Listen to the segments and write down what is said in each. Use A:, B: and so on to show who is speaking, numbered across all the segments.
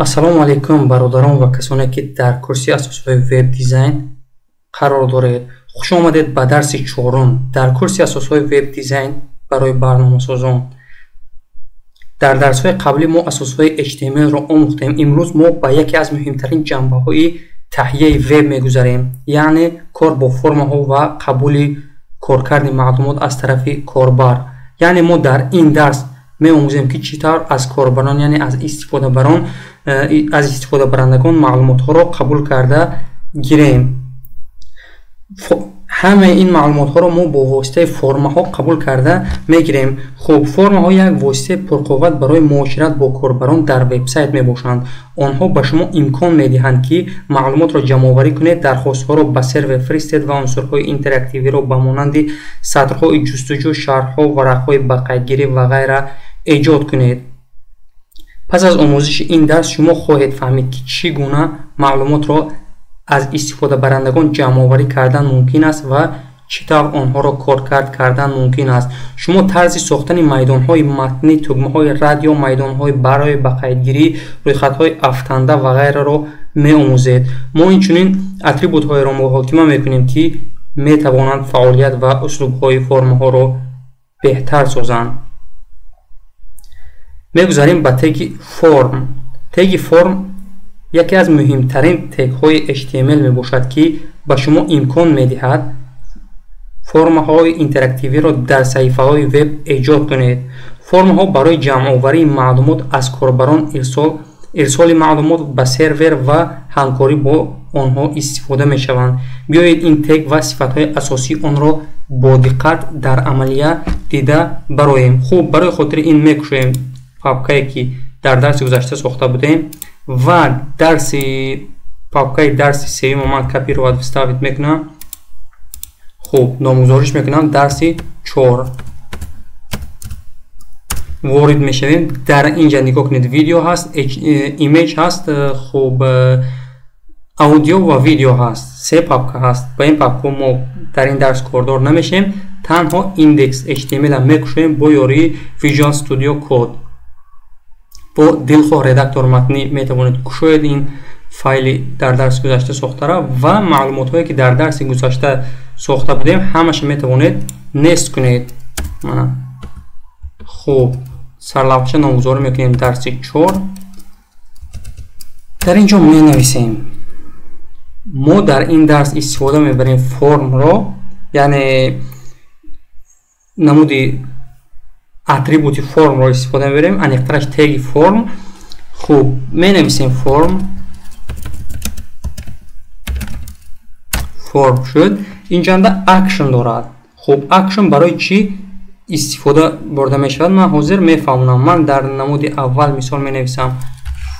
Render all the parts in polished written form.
A: Ассалому алайкум, бародарон ва касоне, ки дар курси асосҳои веб-дизайн қарор доред. Хуш омадед ба дарси чорум дар курси асосҳои веб-дизайн барои барномасозон. Дар дарсҳои қаблӣ мо асосҳои HTML-ро омӯхтем. Имрӯз мо ба яке аз муҳимтарин ҷанбаҳои таҳияи веб мегузарем, яъне кор бо формаҳо ва қабули коркарди маълумот аз тарафи корбар. Яъне мо дар ин дарс меомӯзем, ки чӣ тавр аз корбарон, яъне аз истифодабарон, аз истифодабарандагон маълумотҳоро қабул карда гирем. Ҳамаи ин маълумотҳоро мо бо воситаи формаҳо қабул карда мегирем. Хуб, формаҳо як воситаи пурқувват барои муошират бо корбарон дар вебсайт мебошанд. Онҳо ба шумо имкон медиҳанд, ки маълумотро ҷамъоварӣ кунед, дархостҳоро ба сервер фиристед ва унсурҳои интерактивиро ба монанди сатрҳои ҷустуҷӯ, шарҳҳо, варақҳои ба қайдгирӣ ва ғайра эҷод кунед. Пас аз омӯзиши ин дарс шумо хоҳед фаҳмид, ки чӣ гуна маълумотро аз истифодабарандагон ҷамъоварӣ кардан мумкин аст ва чӣ тавр онҳоро коркард кардан мумкин аст. Шумо тарзи сохтани майдонҳои матнӣ, тугмаҳои радио, майдонҳои барои ба қайдгирӣ, рӯйхатҳои афтанда ва ғайраро меомӯзед. Мо инчунин атрибутҳоеро муҳокима мекунем, ки метавонанд фаъолият ва услубҳои формаҳоро беҳтар созанд. Мегузарем ба теги форм. Теги форм яке аз муҳимтарин тегҳои HTML мебошад, ки ба шумо имкон медиҳад формаҳои интерактивиро дар саҳифаҳои веб эҷод кунед. Формаҳо барои ҷамъоварии маълумот аз корбарон, ирсоли маълумот ба сервер ва ҳамкорӣ бо онҳо истифода мешаванд. Биёед ин тег ва сифатҳои асосии онро бо диққат дар амалия дида бароем. Хуб, барои хотири ин мекушоем папкае, ки дар дарси гузашта сохта будем, ва дарси папкаи дарси сеюмо ман копировать вставить мекунам. Хуб, номгузориш мекунам дарси 4. Ворид мешавем. Дар инҷа нигоҳ кунед, видео ҳаст, имейҷ ҳаст, хуб, аудио ва видео ҳаст. Се папка ҳаст. Ба ин папка мо дар ин дарс кордор намешем, танҳо индекс HTML мекушоем бо ёрии Visual Studio Code. Бо дилхоҳ редактор матнӣ метавонед кушоед ин файли дар дарси гузашта сохтара ва маълумотҳое, ки дар дарси гузашта сохта будем, ҳамаша метавонед нест кунед. Мана, хуб, сарлавҳаша номгузорӣ мекунем дарси 4. Дар ин ҷо менависем: мо дар ин дарс истифода мебарем формро, яъне намуди атрибути формро истифода мебарем, аниқтараш теги форм. Хуб, менависем форм. Форм шуд. Инҷанда акшн дорад. Хуб, акшн барои чӣ истифода бурда мешавад, ман ҳозир мефаҳмонам. Ман дар намуди аввал мисол менависам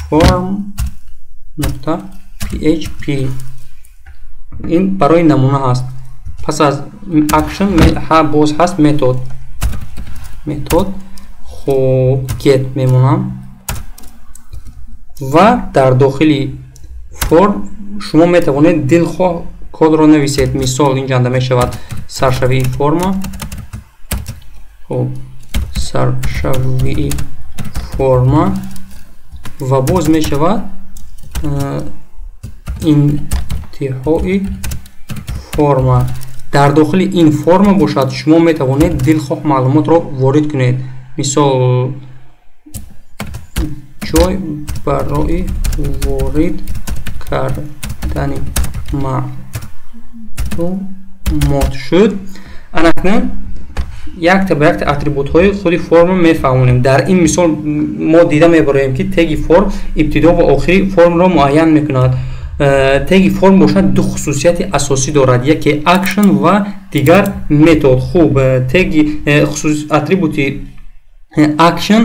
A: форм нуқта php, ин барои намуна ҳаст. Пас аз акшн боз ҳаст метод. Метод, хуб, get мемонам ва дар дохили форм шумо метавонед дилхоҳ кодро нависед. Мисол, инҷанда мешавад саршавии форма. Хуб, саршавии форма ва боз мешавад интиҳои форма. Дар дохили ин форма бошад, шумо метавонед дилхоҳ маълумотро ворид кунед. Мисол, ҷой барои ворид кардани маълумот шуд. Анакнун якта ба якта атрибутҳои худи форма мефаҳмонем. Дар ин мисол мо дида мебароем, ки теги форм ибтидо ва охири формро муайян мекунад. Теги форм бошад ду хусусияти асосӣ дорад: яке акшн ва дигар метод. Хуб, теги атрибути акшн,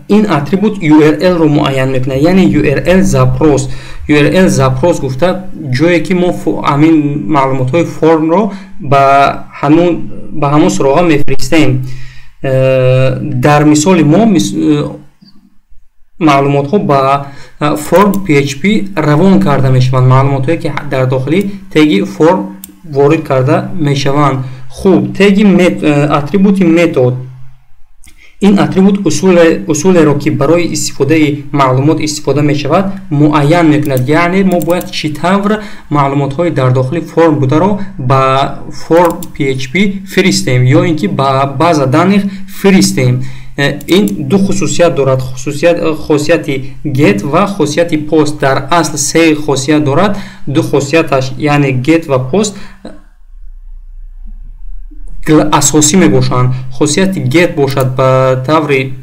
A: ин атрибут URL-ро муайян мекунад, яъне URL запрос. URL запрос гуфта ҷое, ки мо ҳамин маълумотҳои формро ба ҳамон суроға мефиристем. Дар мисоли мо маълумотҳо ба форм PHP равон карда мешаванд, маълумотҳое, ки дар дохили теги форм ворид карда мешаванд. Хуб, теги атрибути метод. Ин атрибут усулеро, ки барои истифодаи маълумот истифода мешавад, муайян мекунад. Яъне мо бояд чӣ тавр маълумотҳои дар дохили форм бударо ба form PHP фиристем ё ин ки ба база данных фиристем. Ин ду хусусият дорад: хосияти get ва хосияти post. Дар асл се хосият дорад, ду хосияташ, яъне get ва post, асосӣ мебошанд. Хосияти get бошад, ба таври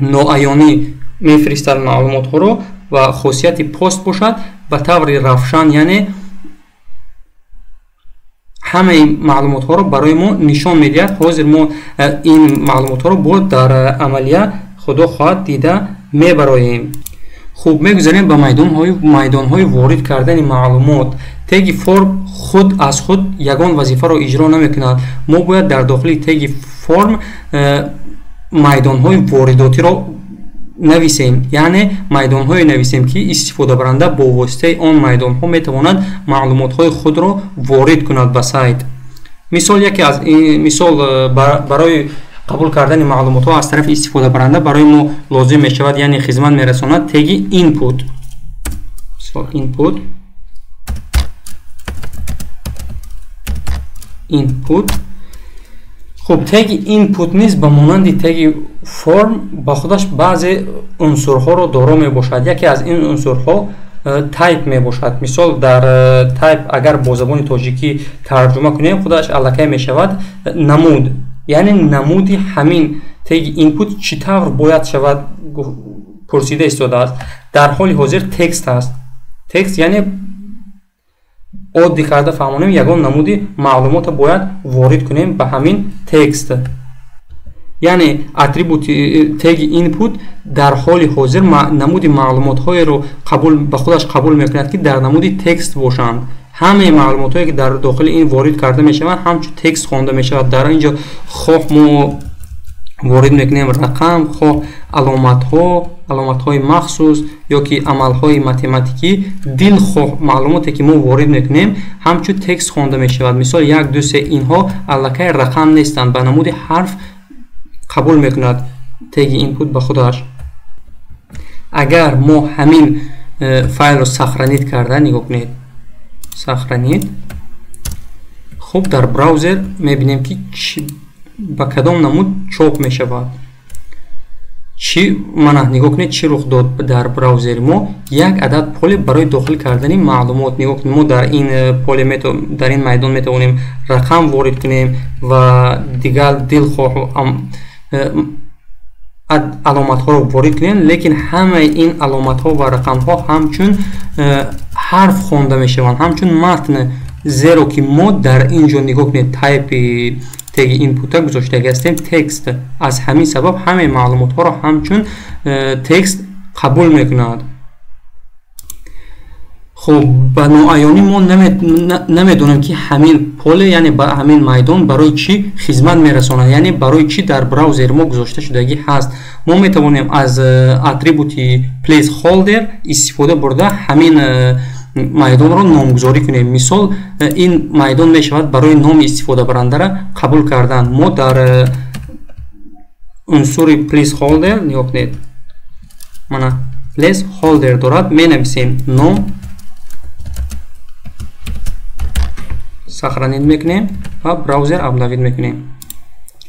A: ноаёнӣ мефиристад маълумотҳоро ва хосияти post бошад, ба таври равшан, яъне ҳамаи маълумотҳоро барои мо нишон медиҳад. Ҳозир мо ин маълумотҳоро боз дар амалия, худо хоҳад, дида мебароем. Хуб, мегузарем ба майдонҳои ворид кардани маълумот. Теги форм худ аз худ ягон вазифаро иҷро намекунад. Мо бояд дар дохили теги форм майдонҳои воридотиро нависем, яъне майдонҳое нависем, ки истифодабаранда бо воситаи он майдонҳо метавонад маълумотҳои худро ворид кунад ба сайт. Мисол, яке аз мисол, барои қабул кардани маълумотҳо аз тарафи истифодабаранда барои мо лозим мешавад, яъне хизмат мерасонад теги input. Мисол, input. Хуб, теги input низ ба монанди теги форм ба худаш баъзе унсурҳоро доро мебошад. Яке аз ин унсурҳо type мебошад. Мисол, дар type агар бо забони тоҷикӣ тарҷума кунем, худаш аллакай мешавад намуд, яъне намуди ҳамин теги input чӣ тавр бояд шавад, пурсида истодааст. Дар ҳоли ҳозир текст аст. Текст, яъне оддӣ карда фаҳмонем, ягон намуди маълумотро бояд ворид кунем ба ҳамин текст. Яъне атрибути теги input дар ҳоли ҳозир намуди маълумотҳоеро ба худаш қабул мекунад, ки дар намуди текст бошанд. Ҳамаи маълумотҳое, ки дар дохили ин ворид карда мешаванд, ҳамчун текст хонда мешавад. Дар ин ҷо хоҳ мо ворид мекунем рақам, хоҳ аломатҳо, аломатҳои махсус ё ки амалҳои математикӣ, дилхоҳ маълумоте, ки мо ворид мекунем, ҳамчун текст хонда мешавад. Мисол, 1, 2, 3, инҳо аллакай рақам нестанд, ба намуди ҳарф қабул мекунад теги input ба худаш. Агар мо ҳамин файлро сохранить карда, нигоҳ кунед, сохранить. Хуб, дар браузер мебинем, ки ба кадом намуд чоп мешавад. Чӣ мана, нигоҳ кунед, чӣ рух дод дар браузери мо. Як адад поле барои дохил кардани маълумот. Нигоҳ кунед, мо дар ин поле, дар ин майдон метавонем рақам ворид кунем ва дигар дилхоҳ аломатҳоро ворид кунем, лекин ҳамаи ин аломатҳо ва рақамҳо ҳамчун ҳарф хонда мешаванд, ҳамчун матн, зеро ки мо дар ин ҷо, нигоҳ кунед, type теги input гузоштагӣ ҳастем текст. Аз ҳамин сабаб ҳамаи маълумотҳоро ҳамчун текст қабул мекунад. Хуб, ба ноаёнӣ мо намедонем, ки ҳамин поле, яъне ба ҳамин майдон барои чӣ хизмат мерасонад, яъне барои чӣ дар браузери мо гузошта шудагӣ ҳаст. Мо метавонем аз атрибути placeholder истифода бурда ҳамин майдонро номгузорӣ кунем. Мисол, ин майдон мешавад барои номи истифодабарандара қабул кардан. Мо дар унсури placeholder, нигоҳ кунед, мана placeholder дорад, менависем ном, сохранить мекунем ва браузер обновить мекунем.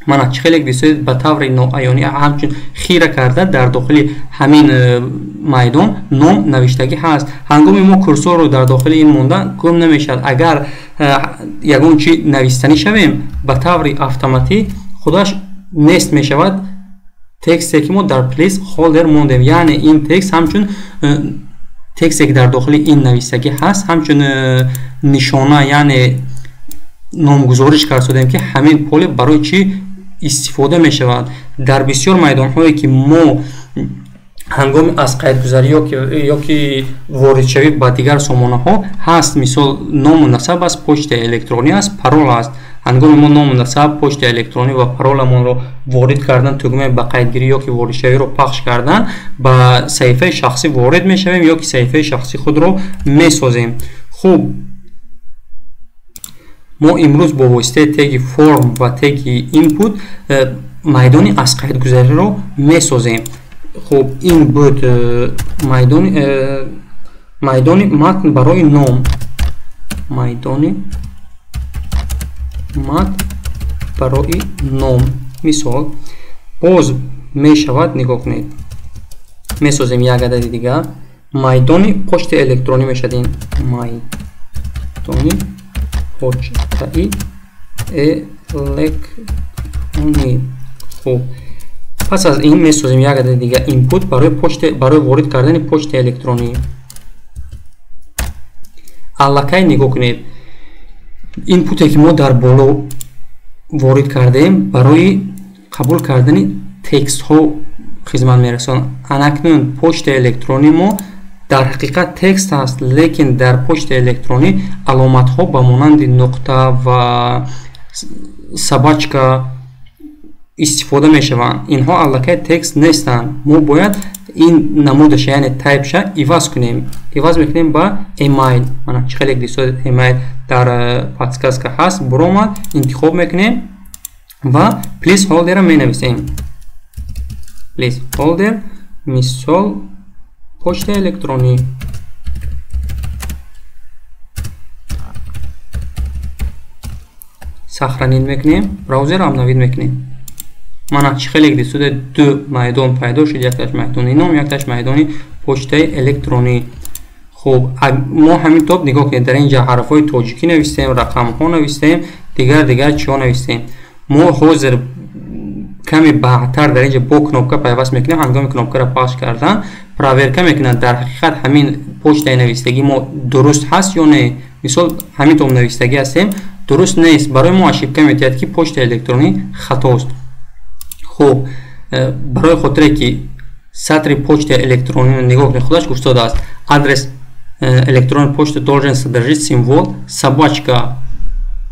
A: Мана, чӣ хеле дисоед, ба таври ноаёнӣ, ҳамчун хира карда дар дохили ҳамин майдон ном навиштагӣ ҳаст. Ҳангоми мо курсорро дар дохили ин монда, гум намешавад. Агар ягон чӣ навистанӣ шавем, ба таври автоматӣ худаш нест мешавад тексте, ки мо дар placeholder мондем. Яъне ин текст ҳамчун тексте, ки дар дохили ин навиштагӣ ҳаст, ҳамчун нишона, яъне номгузориш кард, ки ҳамин поле барои чӣ истифода мешавад. Дар бисёр майдонҳое, ки мо ҳангоми аз қайдгузарӣ ё ки воридшавӣ ба дигар сомонаҳо ҳаст, мисол, ному насаб аст, почтаи электронӣ аст, парол аст. Ҳангоми мо ному насаб, почтаи электронӣ ва пароламонро ворид кардан, тугмаи ба қайдгирӣ ё ки воридшавиро пахш кардан, ба саҳифаи шахсӣ ворид мешавем ё ки саҳифаи шахсии худро месозем. Хуб, мо имрӯз бо воситаи теги форм ва теги input Майдони аз қайдгузариро месозем. Хуб, ин буд майдони матн барои ном. Майдони матн барои ном. Мисол, боз мешавад, нигоҳ кунед. Месозем як адади дигар. Майдони почтаи электронӣ мешавад ин. Майдони почтаи электронӣ. Хуб, пас аз ин месозем як адади дигар input барои ворид кардани почтаи электронӣ. Аллакай нигоҳ кунед, инпуте ки мо дар боло ворид кардем барои қабул кардани текстҳо хизмат мерасонад. Анакнун почтаи электронӣ мо дар ҳақиқат текст аст, лекин дар почтаи электронӣ аломатҳо ба монанди нуқта ва собачка истифода мешаванд. Инҳо аллакай текст нестанд. Мо бояд ин намудаша, яъне тайпша иваз кунем. Иваз мекунем ба email. Мана чӣ хеле дисод email дар подсказка ҳаст, буромад, интихоб мекунем ва placeholder-ро менависем. Placeholder, мисол, почтаи электронӣ. Сохранить мекунем, браузерро обновить мекунем. Мана чӣ хеле дисуде ду майдон пайдо шуд, якташ майдони ном, якташ майдони почтаи электронӣ. Хуб, мо ҳамин топ нигоҳ кунед, дар инҷа ҳарфҳои тоҷикӣ навистем, рақамҳо навистем, дигар чиҳо навистем. Мо ҳозир каме баъдтар дар инҷа бо кнопка пайваст мекунем. Ҳангоми кнопкаро пахш кардан проверка мекунад, дар ҳақиқат ҳамин почтаи навистагӣ мо дуруст ҳаст ё не. Мисол, ҳамин том навистагӣ ҳастем, дуруст нест, барои мо ошибка метиҳад ки почтаи электронӣ хатост. Хуб, барои хотире ки сатри почтаи электронӣ нигоҳ кунед, худаш гуфтодааст, адрес электронной почты должен содержать символ собачка.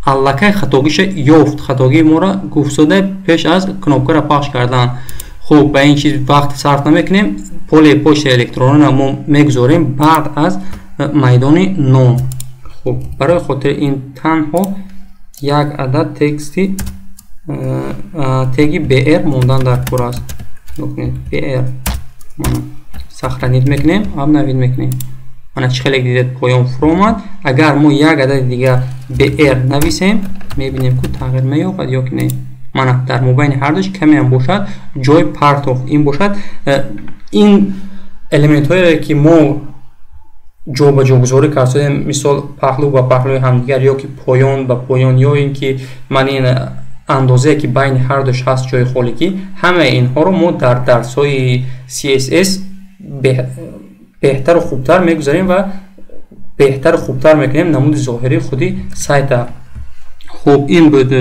A: Аллакай хатогиша ёфт, хатогии моро гуфтода пеш аз кнопкаро пахш кардан. Хуб, ба ин чиз вақт сарф намекунем. Поле почтаи электрониро мо мегузорем баъд аз майдони ном. Хуб, барои хотири ин танҳо як адад тексти теги BR мондан дар кор аст. Нигоҳ BR. Сохранить мекунем, обновить мекунем. Мана чӣ хеле дидед, поён фуромад. Агар мо як адади дигар BR нависем, мебинем ку тағйир меёбад ё ки не. Мана дар мобайни ҳардуш камеам бошад ҷой партоф ин бошад. Ин элементҳое ки мо ҷобаҷогузорӣ кардем, мисол паҳлӯ ба паҳлӯи ҳамдигар ё ки поён ба поён, ё ин ки ман ин андозае ки байни ҳардуш ҳаст ҷои холигӣ, ҳамаи инҳоро мо дар дарсҳои CSS беҳтару хубтар мегузарем ва беҳтару хубтар мекунем намуди зоҳирии худи сайта. Хуб, ин буд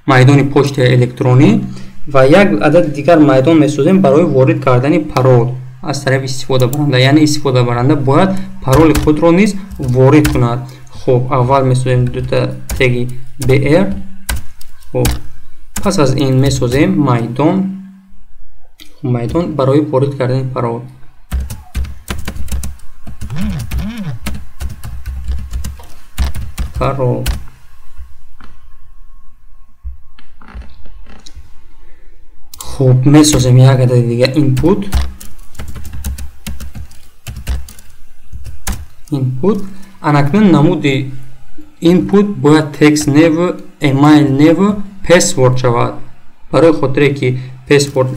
A: майдони почтаи электронӣ ва як адади дигар майдон месозем барои ворид кардани парол аз тарафи истифодабаранда, яъне истифодабаранда бояд пароли худро низ ворид кунад. Хуб, аввал месозем дута теги BR. Хуб, пас аз ин месозем майдон барои ворид кардани парол. Парол. Хуб, месозем як адади дигар input. Input. Анакнун намуди input бояд text never, email never, password шавад. Барои хотире ки password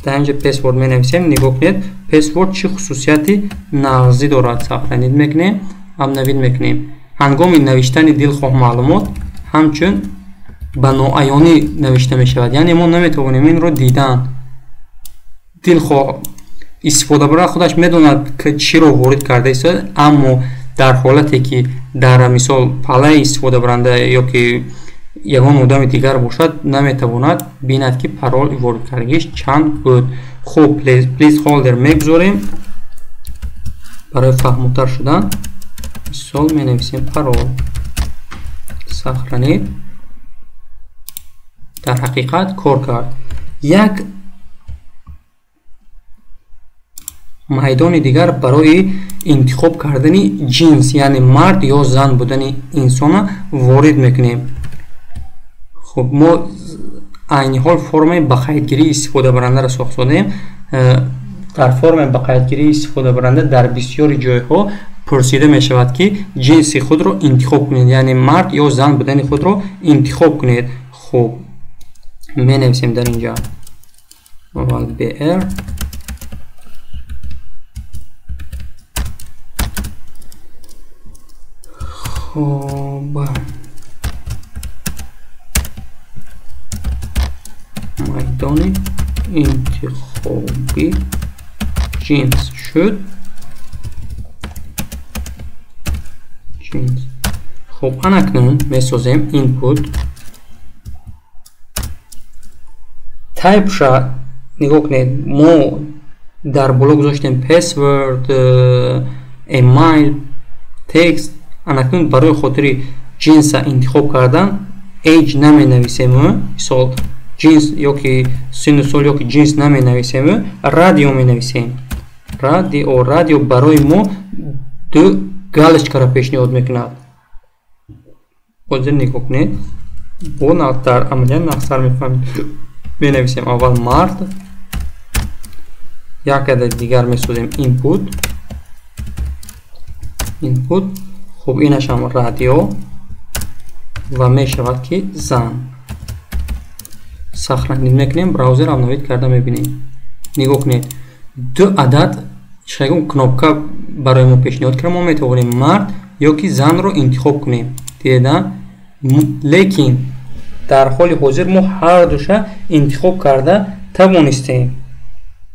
A: дар инҷа password менависем, нигоҳ кунед, password чӣ хусусияти нағзӣ дорад. Сохранить мекунем, обновить мекунем. Ҳангоми навиштани дилхоҳ маълумот ҳамчун ба ноаёнӣ навишта мешавад, яъне мо наметавонем инро дидан. Дилхоҳ истифодабаранда худаш медонад ки чиро ворид карда истодааст, аммо дар ҳолате ки дар мисол палаи истифодабаранда ё ки ягон одами дигар бошад, наметавонад бинад ки парол ворид кардагиш чанд буд. Хуб, placeholder мегузорем барои фаҳмутар шудан. Мисол менависем парол. Сохранить. Дар ҳақиқат кор кард. Як майдони дигар барои интихоб кардани ҷинс, яъне мард ё зан будани инсона ворид мекунем. Хуб, мо Айни ҳол формаи ба қайдгирии истифодабарандаро сохтодем. Дар формаи ба қайдгирии истифодабаранда дар бисёри ҷойҳо пурсида мешавад, ки ҷинси худро интихоб кунед, яъне мард ё зан будани худро интихоб кунед. Хуб, менависем дар инҷа аввал br, хуб, майдони интихоби ҷинс шуд. Ҷинс. Хуб, анакнун месозем input. Type-ша нигоҳ кунед, мо дар боло гузоштем password, email, text. Анакнун барои хотири ҷинса интихоб кардан age наменависем, мисол ҷинс ёки синну сол ёки ҷинс наменависем, радио менависем. Радио, радио барои мо ду галочкаро пешниҳод мекунад. Ҳозир нигоҳ кунед, бо дар амалият нақсар мефаҳмед. Менависем аввал мард, як адади дигар месозем input, input. Хуб, инашам радио ва мешавад ки зан. Сохранить мекунем, браузер обновить карда мебинем. Нигоҳ кунед, ду адад чигун кнопка барои мо пешниҳод кард. Мо метавонем мард ё ки занро интихоб кунем. Дида? Лекин дар ҳоли ҳозир мо ҳар душа интихоб карда тавонистем.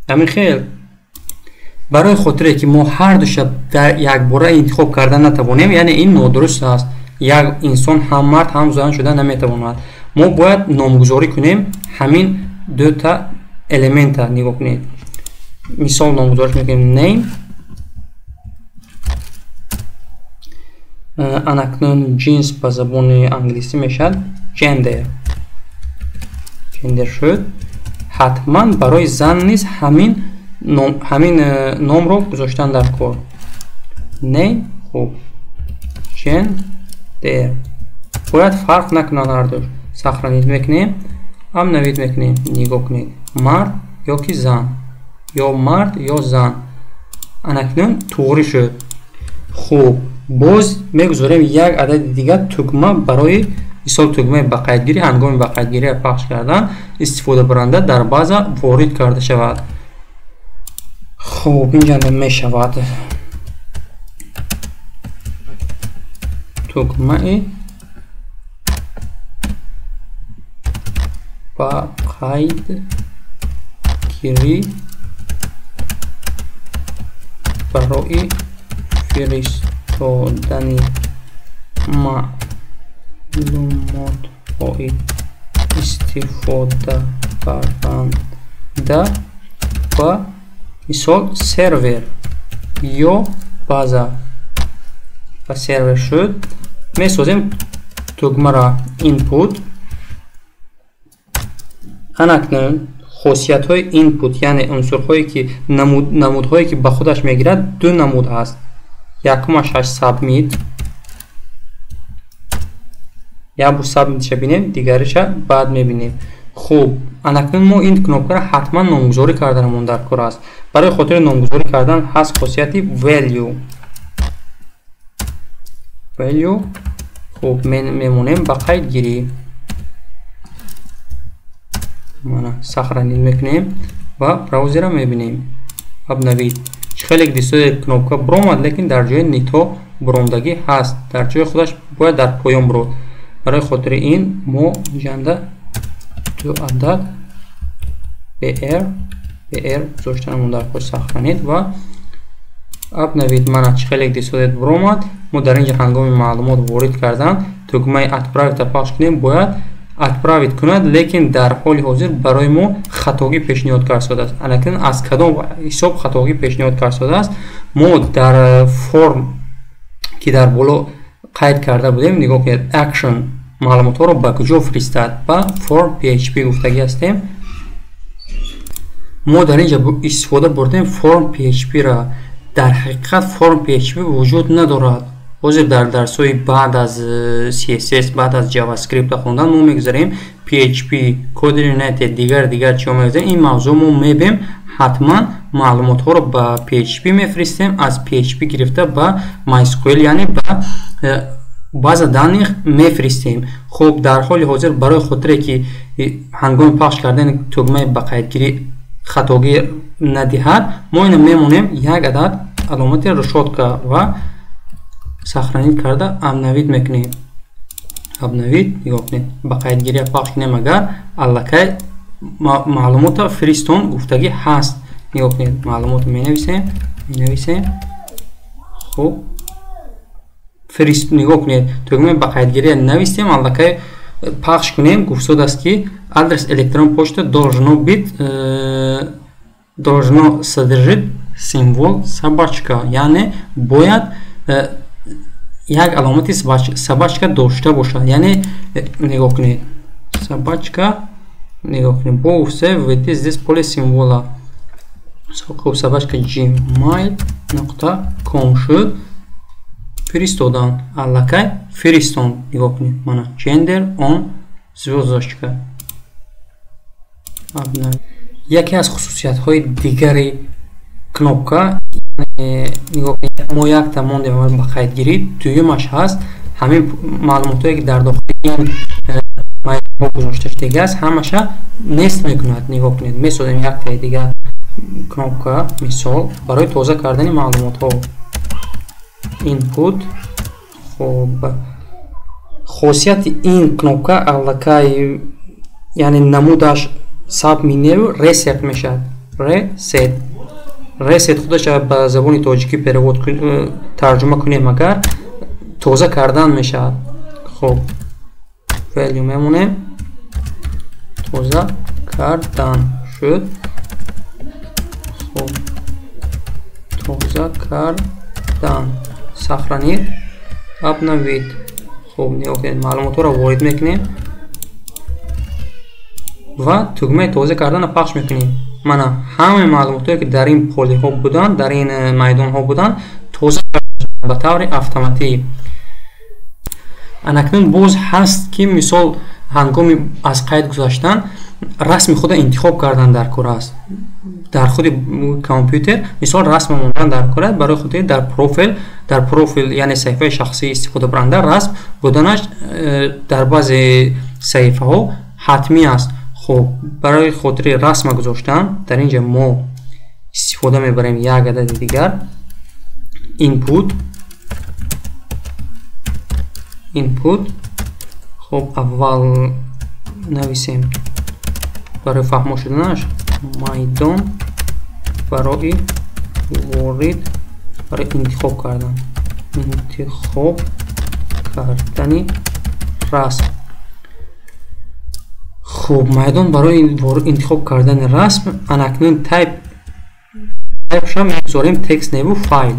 A: Ҳамин хел. Барои хотире ки мо ҳар душа дар якбора интихоб карда натавонем, яъне ин нодуруст аст. Як инсон ҳам мард ҳам зан шуда наметавонад. Мо бояд номгузорӣ кунем ҳамин дута элемента. Нигоҳ кунед, мисол номгузорӣ мекунем name. Анакнун ҷинс ба забони англисӣ мешавад gender. Gender шуд. Ҳатман барои зан низ ҳамин номро гузоштан дар кор. Name, хуб, gender. Бояд фарқ накунанд ҳардуш. Сохранить мекунем, обновить мекунем. Нигоҳ кунед, мард ё ки зан, ё мард ё зан. Анакнун туғри шуд. Хуб, боз мегузорем як адади дигар тугма барои мисол тугмаи ба қайдгирӣ. Ҳангоми ба қайдгириро пахш кардан истифодабаранда дар база ворид карда шавад. Хуб, инҷа мешавад тугмаи ба қайдгирӣ барои фиристодани маълумотҳои истифодабаранда ба мисол сервер ё база. Ба сервер шуд. Месозем тугмаро input. Анакнун хосиятҳои input, яъне унсурҳое ки намудҳое ки ба худаш мегирад, ду намуд ҳаст. Якумаш ҳаст submit. Як бор submit-ша бинем, дигариша баъд мебинем. Хуб, анакнун мо ин кнопкаро ҳатман номгузорӣ карданамон дар кор аст. Барои хотири номгузорӣ кардан ҳаст хосияти value. Value. Хуб, мемонем ба қайдгирӣ. Мана сохранить мекунем ва браузерро мебинем. Обновить. Чӣ хеле дисои кнопка буромад, лекин дар ҷои нито буромдагӣ ҳаст. Дар ҷои худаш бояд дар поён бурод. Барои хотири ин мо инҷанда ду адад br br гузоштанамон дар кор. Сохранить ва обновить. Мана чӣ хеле дисои буромад. Мо дар инҷа ҳангоми маълумот ворид кардан тугмаи отправить-ро пахш кунем, бояд отправить кунад, лекин дар ҳоли ҳозир барои мо хатогӣ пешниҳод кардааст. Анакнун аз кадом ҳисоб хатогӣ пешниҳод кардааст? Мо дар форм ки дар боло қайд карда будем, нигоҳ кунед, action маълумотҳоро ба куҷо фиристад? Ба form php гуфтагӣ ҳастем. Мо дар инҷа истифода бурдем form php-ра. Дар ҳақиқат form php вуҷуд надорад. Ҳозир дар дарсҳои баъд аз CSS, баъд аз JavaScript хондан мо мегузарем PHP, Coder United, дигар чиҳо меомӯзем. Ин мавзӯъ мо мебинем, ҳатман маълумотҳоро ба PHP мефиристем, аз PHP гирифта ба MySQL, яъне ба база данных мефиристем. Хуб, дар ҳоли ҳозир барои хотире ки ҳангоми пахш кардани тугмаи ба қайдгирӣ хатогӣ надиҳад, мо ина мемонем як адад аломати решётка ва сохранить карда обновить мекунем. Обновить, нигоҳ кунед, ба қайдгирия пахш кунем, агар аллакай маълумота фиристон гуфтагӣ ҳаст. Нигоҳ кунед, маълумотро менависем. Хуб, фирист, нигоҳ кунед, тугмаи ба қайдгирия навистем, аллакай пахш кунем, гуфтодааст ки адрес электрон почта должно быть должно содержит символ собачка, яъне бояд як аломати собачка дошта бошад. Яъне нигоҳ кунед, собачка, нигоҳ кунед, бо уфсе введи здесь поле символа. Хуб, собачка gmail.com шуд, фиристодан, аллакай фиристон. Нигоҳ кунед, мана gender on звёздочка. Яке аз хусусиятҳои дигари кнопка, нигоҳ кунед, мо якта мондем ба қайдгирӣ, дуюмаш ҳаст ҳамин маълумотҳое ки дар дохили ин майдонҳо гузошта шудагиаст, ҳамаша нест мекунад. Нигоҳ кунед, месозем яктаи дигар кнопка, мисол барои тоза кардани маълумотҳо input. Хуб, хосияти ин кнопка аллакай, яъне намудаш submenu reset мешавад. Reset худаш ба забони тоҷикӣ перевод тарҷума кунем, агар тоза кардан мешавад. Хуб, value мемонем, тоза кардан шуд. Хуб, тоза кардан, сохранить, обновить. Хуб, нигоҳ кунед, маълумотҳоро ворид мекунем ва тугмаи тоза карданро пахш мекунем. Мана ҳамаи маълумотҳое ки дар ин полиҳо буданд, дар ин майдонҳо буданд, тоза ба таври автоматӣ. Анакнун боз ҳаст ки мисол ҳангоми аз қайд гузаштан расми худро интихоб кардан дар кор аст. Дар худи компютер мисол расм мондан дар кор аст, барои хотири дар профил, яъне саҳифаи шахсии истифодабаранда расм буданаш дар баъзе саҳифаҳо ҳатмӣ аст. Хуб, барои хотири расма гузоштан дар инҷа мо истифода мебарем як адади дигар input. Хуб, аввал нависем барои фаҳмо шуданаш майдон барои ворид, барои интихоб кардан, интихоб кардани расм. Хуб, майдон барои интихоб кардани расм, анакнун type-ша мегузорем text неву файл.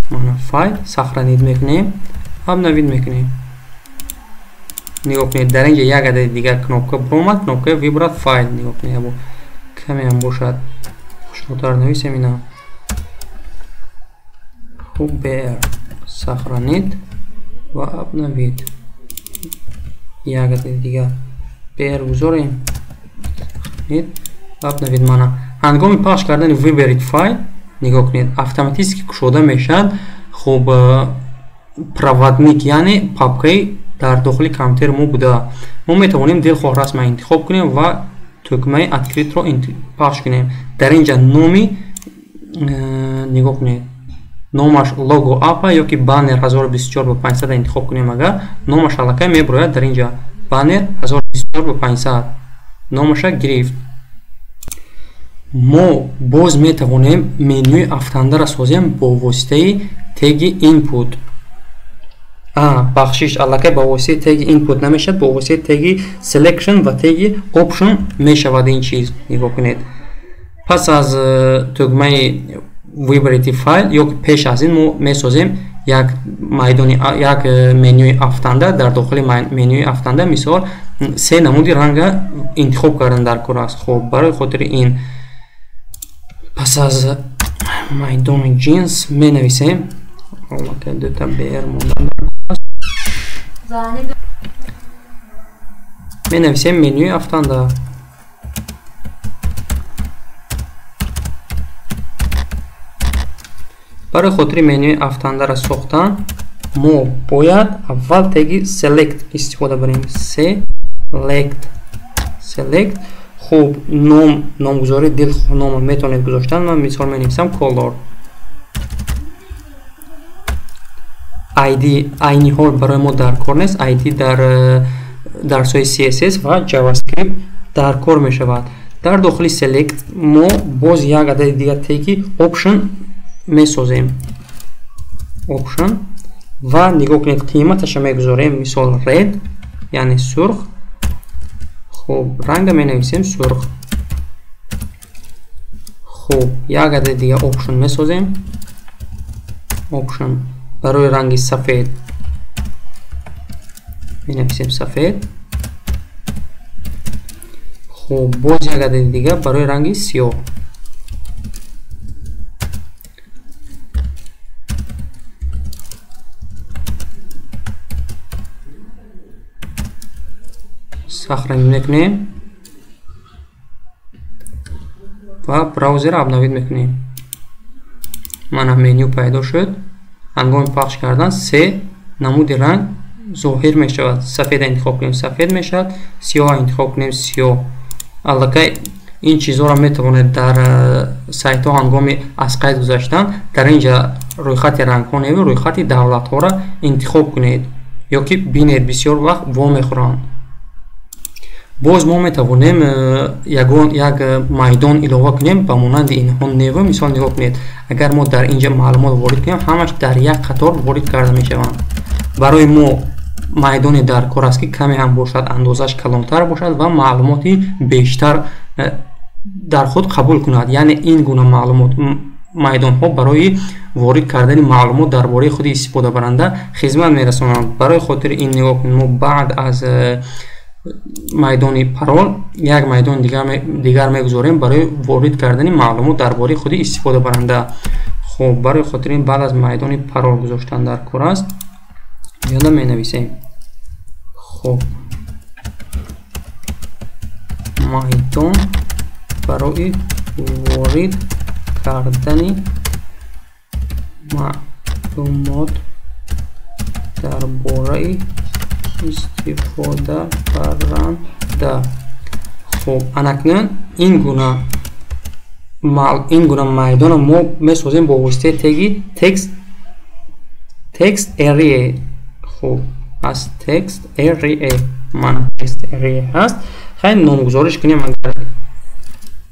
A: Мана файл сохранить мекунем, обновить мекунем. Нигоҳ кунед, дар инҷа як адади дигар кнопка баромад, кнопкаи выбрать файл. Нигоҳ кунед, каме ҳам бошад хушнотар нависем ина. Хуб, br сохранить ва обновить. Як адади дигар br гузорем, обновить. Мана ҳангоми пахш кардани выберить файл, нигоҳ кунед, автоматически кушода мешавад. Хуб, проводник, яъне папкаи дар дохили компютери мо буда. Мо метавонем дилхоҳ расма интихоб кунем ва тугмаи открыть-ро пахш кунем. Дар инҷа номи, нигоҳ кунед, номаш лого апа ё ки баннер 1024 ба 500 интихоб кунем, агар номаш аллакай мебарояд. Дар инҷа баннер 1024 ба 500 номаша гирифт. Мо боз метавонем менюи афтандаро созем бо воситаи теги input. Бахшиш, аллакай ба воситаи теги input намешавад, бо воситаи теги selection ва теги option мешавад ин чиз. Нигоҳ кунед, пас аз тугмаи выберите файл ё ки пеш аз ин мо месозем як майдони, як менюи афтанда. Дар дохили менюи афтанда мисол се намуди ранга интихоб кардан дар кор аст. Хуб, барои хотири ин пас аз майдони ҷинс менависем, аллакай дута br мондан дар кор аст. Менависем менюи афтанда. Барои хотири менюи афтандаро сохтан мо бояд аввал теги select истифода барем. Select. Хуб, номгузории дилхоҳ номро метавонед гузоштан. Ман мисол менависам color. ID айни ҳол барои мо дар кор нест. ID дар дарсҳои CSS ва JavaScript дар кор мешавад. Дар дохили select мо боз як адади дигар теги option месозем. Option ва нигоҳ кунед, қиматаша мегузорем, мисол red, яъне сурх. Хуб, ранга менависем сурх. Хуб, як адади дигар option месозем. Option барои ранги сафед менависем сафед. Хуб, боз як адади дигар барои ранги сиёҳ. Сохраним мекунем ва браузерро обновить мекунем. Мана меню пайдо шуд. Ҳангоми пахш кардан се намуди ранг зоҳир мешавад. Сафеда интихоб кунем, сафед мешавад, сиёҳ интихоб кунем, сиёҳ. Аллакай ин чизҳоро метавонед дар сайтҳо ҳангоми аз қайд гузаштан дар ин ҷа рӯйхати рангҳо неву рӯйхати давлатҳоро интихоб кунед ё ки бинед, бисёр вақт вомехӯранд. Боз мо метавонем ягон як майдон илова кунем ба монанди инҳо неву. Мисол нигоҳ кунед, агар мо дар инҷа маълумот ворид кунем, ҳамаш дар як қатор ворид карда мешаванд. Барои мо майдоне дар кор аст, ки каме ҳам бошад, андозаш калонтар бошад ва маълумоти бештар дар худ қабул кунад. Яъне ин гуна маълумот майдонҳо барои ворид кардани маълумот дар бораи худи истифодабаранда хизмат мерасонанд. Барои хотири ин нигоҳ кунед, мо баъд аз майдони парол як майдон дигар мегузорем барои ворид кардани маълумот дар бораи худи истифодабаранда. Хуб, барои хотири ин баъд аз майдони парол гузоштан дар кор аст, ёда менависем. Хуб, майдон барои ворид кардани маълумот дар бораи истифодабаранда. Хуб, анакнун ин гуна майдонро мо месозем бо воситаи теги text area. Хуб, аз text area, ман text area ҳаст. Хайр, номгузориш кунем. Агар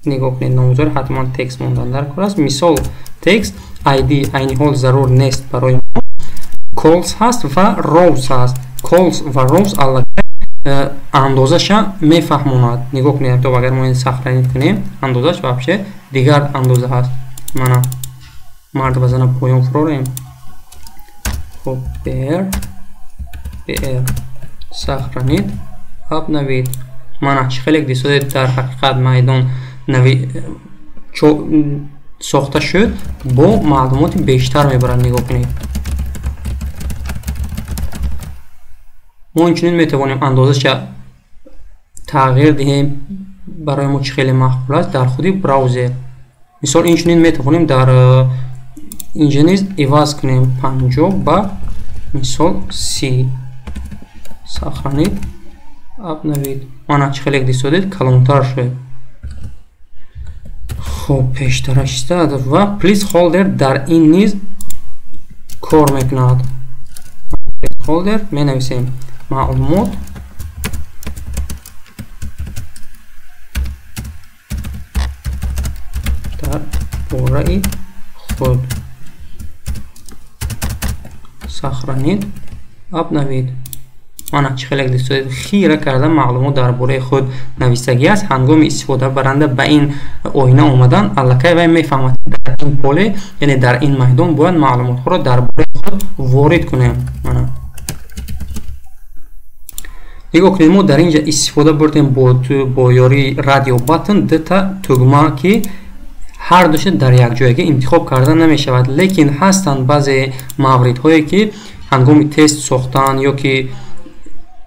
A: нигоҳ кунед, номгузори ҳатман текст мондан дар кор аст. Мисол text ID айни ҳол зарур нест барои мо. Calls ҳаст ва rows ҳаст. Calls ва rows аллакай андозаша мефаҳмонад. Нигоҳ кунед, то агар мо ин сохранить кунем, андозаш вообще дигар андоза ҳаст. Мана мард ва зана поён фурорем. Хуб, br сохранить, обновить. Мана чӣ хеле дисодед, дар ҳақиқат майдон сохта шуд, бо маълумоти бештар мебарад. Нигоҳ кунед, мо инчунин метавонем андозаша тағйир диҳем барои мо чӣ хеле маъқул аст дар худи браузер. Мисол инчунин метавонем дар инҷа низ иваз кунем 50 ба мисол 30. Сохранить, обновить. Мана чӣ хеле дисодед, калонтар шуд. Хуб, пештараш истад ва placeholder дар ин низ кор мекунад. Placeholder менависем маълумот дар бораи худ. Сохранить, обновить. Мана чӣ хеле дисодед, хира карда маълумот дар бораи худ нависагӣ аст. Ҳангоми истифодабаранда ба ин оина омадан, аллакай вай мефаҳмад, дар ин поле, яъне дар ин майдон бояд маълумотҳоро дар бораи худ ворид кунем. Мана нигоҳ кунед, мо дар ин ҷа истифода бурдем бо ёрии радио button дута тугма, ки ҳар душа дар якҷоягӣ интихоб карда намешавад. Лекин ҳастанд баъзе мавридҳое, ки ҳангоми тест сохтан ё ки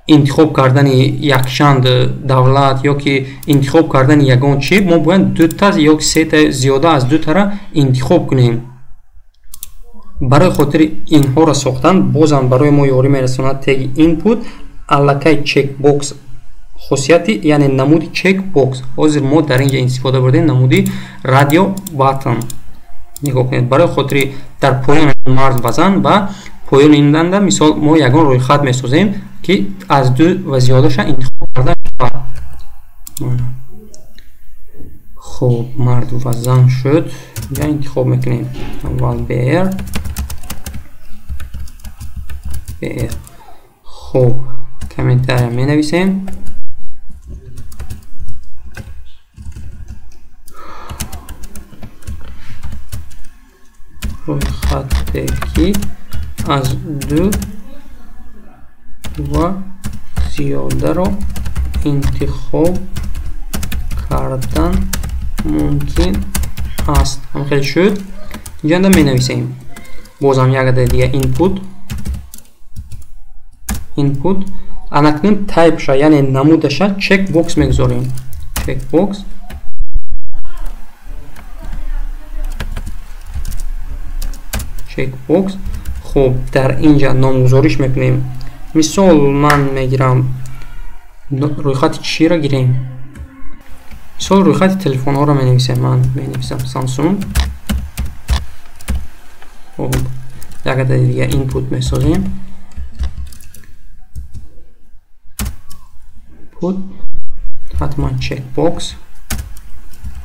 A: интихоб кардани якчанд давлат ё ки интихоб кардани ягон чиз, мо бояд дута ё сета, зиёда аз дутара интихоб кунем. Барои хотири инҳоро сохтан бозам барои мо ёрӣ мерасонад теги input аллакай checkbox хусусияти, яъне намуди checkbox. Ҳозир мо дар инҷа истифода бурдем намуди radio button. Нигоҳ кунед, барои хотири дар поёни мард ва зан ва поёни ин данда мисол мо ягон рӯйхат месозем ки аз ду ва зиёдаша интихоб карда шавад. Хуб, мард ва зан шуд. Я интихоб мекунем аввал BR BR. Хуб, комментария менависем. Рӯйхате ки аз ду ва зиёдаро интихоб кардан мумкин аст. Ҳам хеле шуд. Инҷанда менависем. Бозам як адади дига input input. Анакнун type-ша, яъне намудаша checkbox мегузорем. Checkbox. Checkbox. Хуб, дар инҷа номгузориш мекунем. Мисол ман мегирам рӯйхати чиро гирем? Мисол рӯйхати телефонҳоро менависем. Ман менависам Samsung. Хуб, як адади дига input месозем. Input ҳатман checkbox.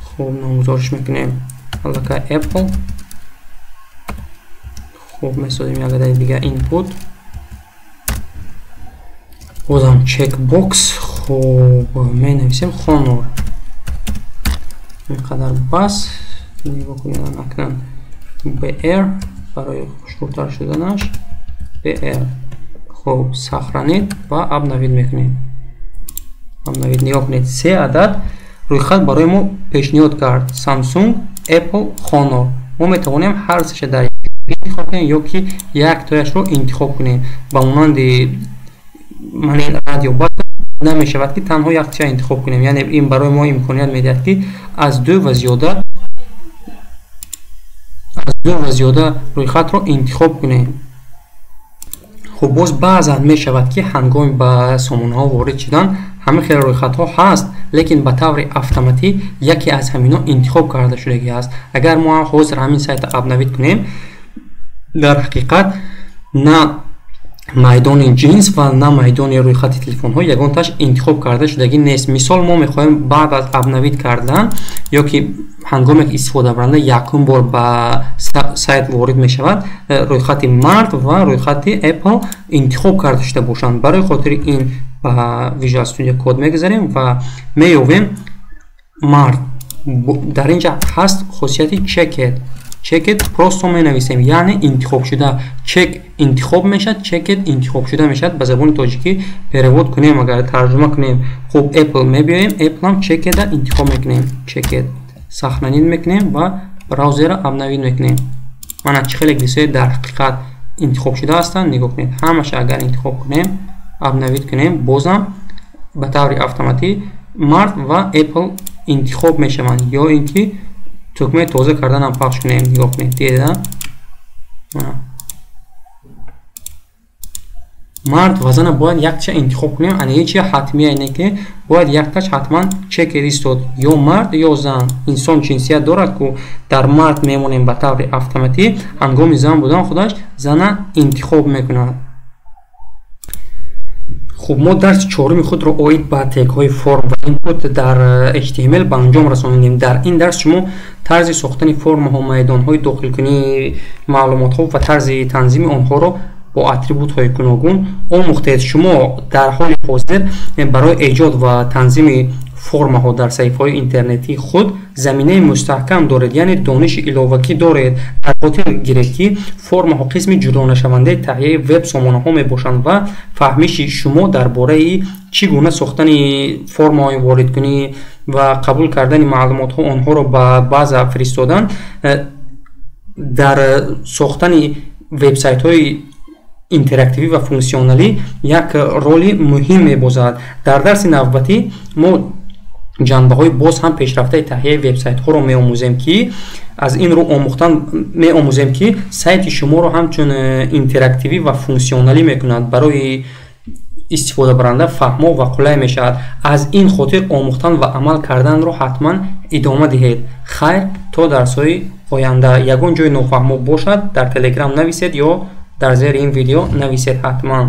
A: Хуб, номгузориш мекунем аллакай Apple. Хуб, месозем як адади дига input. Бозам checkbox. Хуб, менависем Honor. Инқадар бас. Нигоҳ кунед, акнун BR барои хушрӯтар шуданаш BR. Хуб, сохранить ва обновить мекунем. Обновить. Нигоҳ кунед, се адад рӯйхат барои мо пешниҳод кард: Samsung, Apple, Honor. Мо метавонем ҳар сеша дар интихоб кунем ё ки яктояшро интихоб кунем. Ба монанди ман радио button намешавад ки танҳо яктоя интихоб кунем, яъне ин барои мо имконият медиҳад ки аз ду ва зиёда рӯйхатро интихоб кунем. Хуб, боз баъзан мешавад ки ҳангоми ба сомонаҳо ворид шудан ҳамин хел рӯйхатҳо ҳаст, лекин ба таври автоматӣ яке аз ҳаминҳо интихоб карда шудагӣ аст. Агар мо ҳозир ҳамин сайта обновить кунем, дар ҳақиқат на майдони ҷинс ва на майдони рӯйхати телефонҳо ягонташ интихоб карда шудагӣ нест. Мисол мо мехоҳем баъд аз обновить кардан ё ки ҳангоме ки истифодабаранда якум бор ба сайт ворид мешавад, рӯйхати мард ва рӯйхати Apple интихоб карда шуда бошанд. Барои хотири ин ба Visual Studio Code мегузарем ва меёбем мард. Дар инҷа ҳаст хусусияти checked. Checked просто менависем, яъне интихоб шуда. Check интихоб мешавад, checked интихоб шуда мешавад. Ба забони тоҷикӣ перевод кунем, агар тарҷума кунем. Хуб, Apple мебиёем, Apple-ам checked-а интихоб мекунем. Checked. Сохранить мекунем ва браузерро обновить мекунем. Мана чӣ хеле дисои дар ҳақиқат интихоб шуда ҳастанд. Нигоҳ кунед, ҳамаша агар интихоб кунем, обновить кунем, бозам ба таври автоматӣ мард ва Apple интихоб мешаванд. Ё ин ки тугмаи тоза карданам пахш кунем. Нигоҳ кунед, дида мард ва зана бояд якча интихоб кунем. Ана ҳеҷ ҳатмия не ки бояд якташ ҳатман чекер истод, ё мард ё зан. Инсон ҷинсият дорад ку дар мард мемонем ба таври автоматӣ, ҳангоми зан будан худаш зана интихоб мекунад. Хуб, мо дарси чоруми худро оид ба тегҳои форм ва input дар HTML ба анҷом расонидем. Дар ин дарс шумо тарзи сохтани формаҳо, майдонҳои дохилкунии маълумотҳо ва тарзи танзими онҳоро бо атрибутҳои гуногун омӯхтед. Шумо дар ҳоли ҳозир барои эҷод ва танзими формаҳо дар саҳифаҳои интернетии худ заминаи мустаҳкам доред, яъне дониши иловагӣ доред. Дар хотир гиред ки формаҳо қисми ҷудонашавандаи таҳияи веб-сомонаҳо мебошанд ва фаҳмиши шумо дар бораи чӣ гуна сохтани формаҳои воридкунӣ ва қабул кардани маълумотҳо, онҳоро ба база фиристодан дар сохтани вебсайтҳои интерактивӣ ва функсионалӣ як роли муҳим мебозад. Дар дарси навбатӣ мо ҷанбаҳои боз ҳам пешрафтаи таҳияи вебсайтҳоро меомӯзем, ки аз ин рӯ омӯхтан меомӯзем, ки сайти шуморо ҳамчун интерактивӣ ва функсионалӣ мекунад, барои истифодабаранда фаҳмо ва қулай мешавад. Аз ин хотир омӯхтан ва амал карданро ҳатман идома диҳед. Хайр, то дарсҳои оянда. Ягон ҷои нофаҳмо бошад, дар Телеграм нависед ё дар зери ин видео нависед ҳатман.